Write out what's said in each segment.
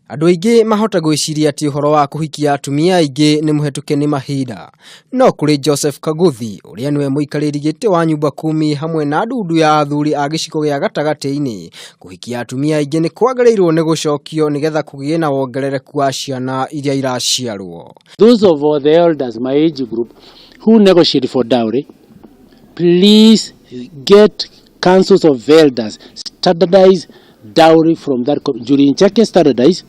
Andũ aingĩ mahota gwĩciria atĩ ũhoro wa kũhikia atumia aingĩ nĩ mũhetũke nĩ mahinda. No kũrĩ Joseph Kaguthi ũrĩa nĩwe mũikarĩri gĩtĩ wa nyumba kumi hamwe na ndundu ya athuri a gĩcigo gĩa gatagatĩ-inĩ, kũhikia atumia aingĩ nĩ kwagĩrĩirwo nĩ gũcokio nĩgetha kũgĩe na wongerereku wa ciana iria iraciarwo. Those of the elders, my age group, who negotiate for dowry, please get councils of elders, standardize dowry from that. Njuri Ncheke standardize,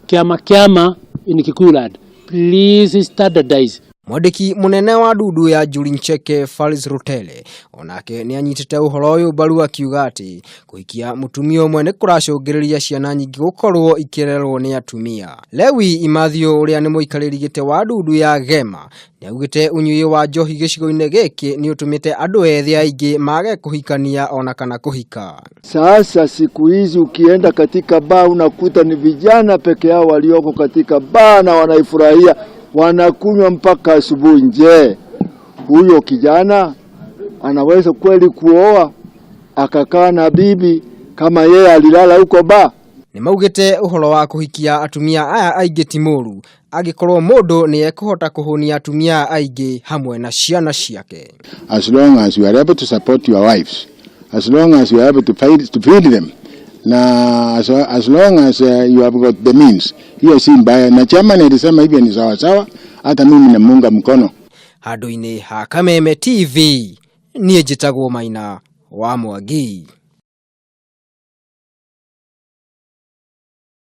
Kiama Kiama in Kikuyu land, please standardize. Mwandĩki mũnene wa ndundu ya Njuri Ncheke Faris Rutele onake nĩ anyitĩte ũhoro ũyũ mbaru akiuga atĩ kũhikia mũtumia ũmwe nĩ kũracũngĩrĩria ciana nyingĩ gũkorwo ikĩrerwo nĩ atumia. Lewi Imathio ũrĩa nĩ mũikarĩri gĩtĩ wa ndundu ya Gema nĩaugĩte ũnyui wa njohi gĩcigo-inĩ gĩkĩ nĩ ũtũmĩte andũ ethĩ aingĩ mage kũhikania ona kana kũhika. Sasa siku hizi ukienda katika baa unakuta ni vijana peke yao walioko katika baa na wanaifurahia, wanakunywa mpaka asubuhi. Je, huyo kijana anaweza kweli kuoa akakaa na bibi kama yeye alilala huko baa? Nĩ maugĩte ũhoro wa kũhikia atumia aya aingĩ ti mũru angĩkorwo mũndũ nĩ ekũhota kũhũnia atumia aingĩ hamwe na ciana ciake. As long as you are able to support your wives, as long as you are able to feed them, na as long as you have got the means, hiyo si mbaya. Na chairman alisema hivyo ni sawa sawa, hata mimi namuunga mkono. Handũ-inĩ ha Kameme TV, niĩ njĩtagwo Maina wa Mwangi.